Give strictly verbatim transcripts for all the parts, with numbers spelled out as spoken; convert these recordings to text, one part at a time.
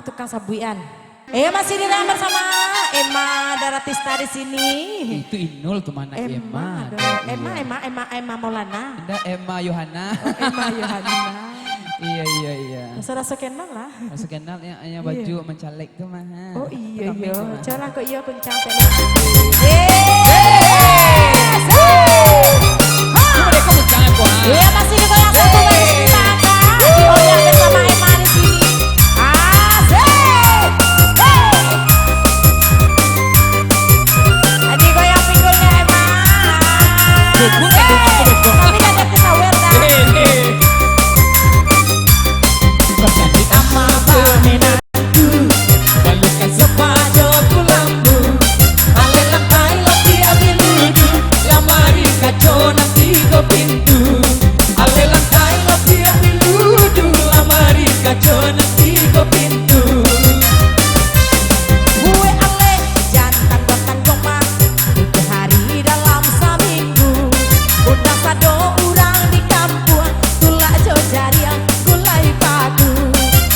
tukang sabuikan. Eh, masih digoyang bersama Emma Daratista di sini. Itu Inul tu, mana Emma Emma dong. Emma, Iya. Emma, Emma, Emma Maulana. Indak, Emma Yohana. Oh, Emma Yohana. Iya, iya, iya. Rasa-rasa kenal lah. Rasa kenal yang, yang Iya. baju mencaleg tu mah, ha. Oh, iya, Ramai iya. tu mah. Coba kok iya kuncang cek. Yes. Cuba deh, kau kuncang aku, ha. Iya, masih digoyang satu baris lima angka. Digoyang bersama Emma di sini. Asik. Hey. Digoyang pinggulnya Emma. Cukup, cukup, cukup. Tapi dah ada kita welcome. Hei, hei. Ama bamenantu, balukan sapajo kulambu. Ale lantai lapiah biludu, lamari kaco nan tigo pintu. Ale lantai lapiah biludu, lamari kaco nan tigo pintu. Buek ale, jan tangguang-tangguang mah. Tujuah hari dalam saminggu, undang sado urang di kampuang, tulak jo jariang, gulai paku.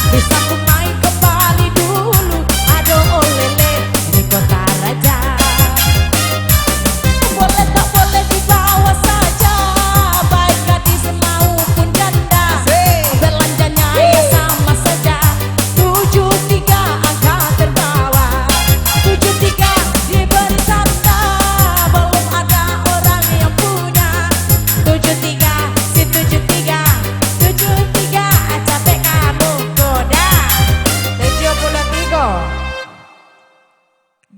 Bisa kumai kambali dulu, ado olele di Kota Raja. Boleh tak boleh dibawa saja, baik gadis maupun janda. Asik. Belanjanya ya sama saja. Tujuh tiga angka terbawa. Tujuh tiga diberi tanda, belum ada orang yang punya. Tujuh tiga, si tujuh tiga, tujuh tiga, capek kamu, koda. Tujuh puluh tiga.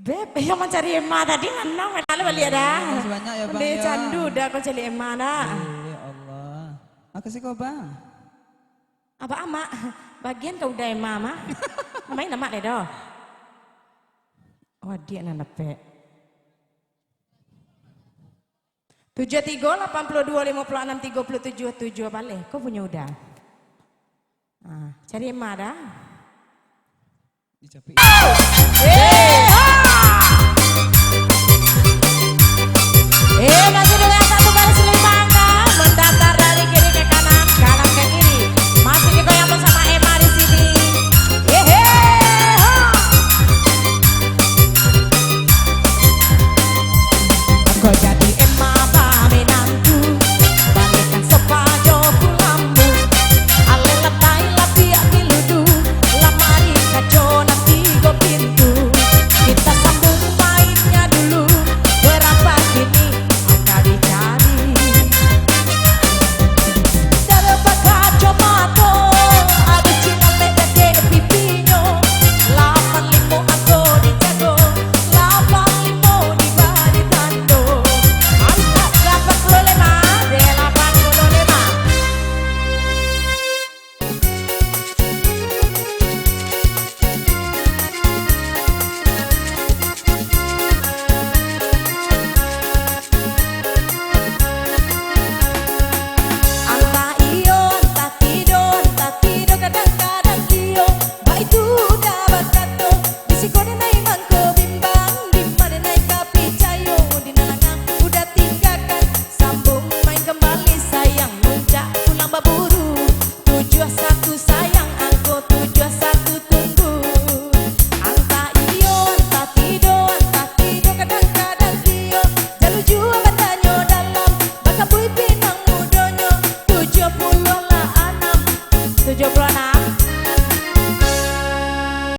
Beb, yang mancari Emma tadi mana? Kalau baliak dah. Makasih banyak ya, Bang, Dia ya. candu dah kau cari Emma dah. Eh, ya Allah. Makasih kau, Bang. Abah Amak, bagian kau udah Emma, Mak. Main Amak deh doh. Oh, dia nan dapek. Tujuh tiga, lapan puluh dua, lima puluh enam, tiga puluh tujuh, tujuh baleh. Kau punya udah. Ah, cari Emma dah. Dicapik. Eh, ah! Eh, masih dengan satu baris lima angka, mendatar dari kiri ke kanan, kanan ke kiri. Masih digoyang bersama Emma di sini. Eh, eh, ha! Kau